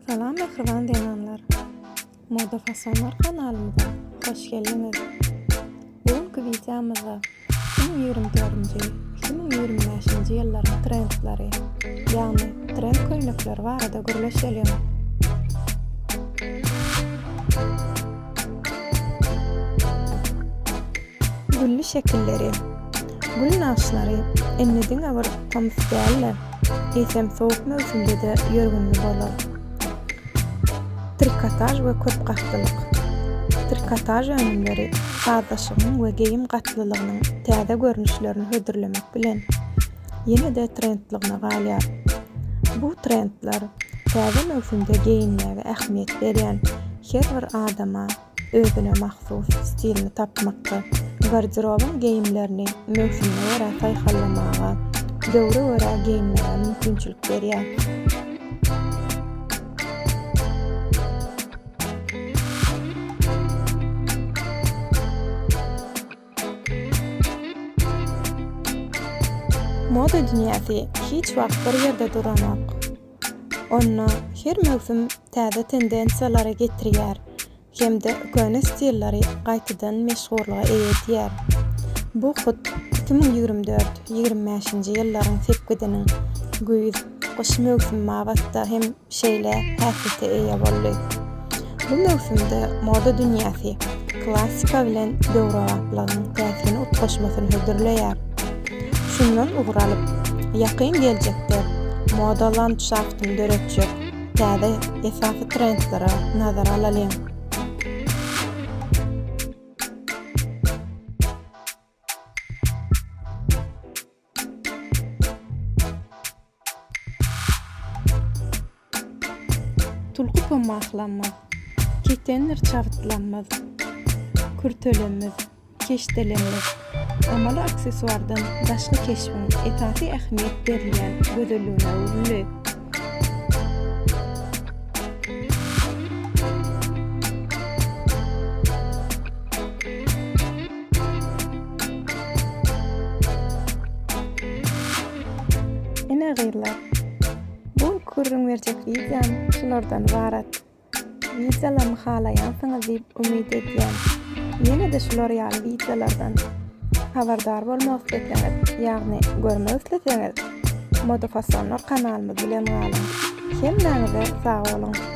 Salam mähriban zenanlar! Moda fasonlar kanalymyza hoş geldiňiz! Bu günki wideomyzda 2024-nji, 2025-nji ýyllaryň trendleri, ýagny trend köýnekleri barada gürleşeliň. Gülli şekilleri, gül nagyşlary indi diňe bir tomus däl-de, eýsem sowuk möwsümde-de ýörgünli bolar. Trikotaž we köp gatlylyk. Trikotaž önümleri sazlaşygyň we geýim gatlylygynyň täze görnüşlerini hödürlemek bilen, ýene-de trendligine galýar. Bu trendler täze möwsümde geýinmäge ähmiýet berýän her bir adama özüne mahsus stilini tapmakda, garderobyň geýimlerini möwsümine görä saýhallamaga, döwre görä geýinmäge mümkinçilik berýär. Moda dünýäsi hiç wagt bir ýerde duranok. Onda her möwsüm täze tendensiýalary getirýär hem-de köne stilleri gaýtadan meşhurlyga eýe edýär. Bu hut 2024, 25-nji ýyllaryň sepgidiniň güýz, gyş möwsümi babatda hem şeýle häsiýete eýe boldy. Bu möwsümde moda dünýäsi klassika bilen döwrebaplygyň täsin utgaşmasyny hödürleýär. Şundan ugur alyp, ýakyn geljekde moda landşaftyny döretjek täze esasy trendlere nazar alalyň. Tulky pomahlanmaz, ketendir çabytlanmaz, kürtelenmez, keşdelenmez. Amaly aksessuardan daşky keşbiň esasy ähmiýet berilýän gözelligine öwrüldi. Ine gyzlar, bu günki gürrüň berjek wideom şulardan ybarat. Wideolarymy halaýansyňyz diýip umyt edýän. Ýene-de şular ýaly wideolardan habardar bolmak isleseňiz, ýagny görmek isleseňiz, Modafasonlar kanalymyz bilen galyň. Hemmäňize sag boluň!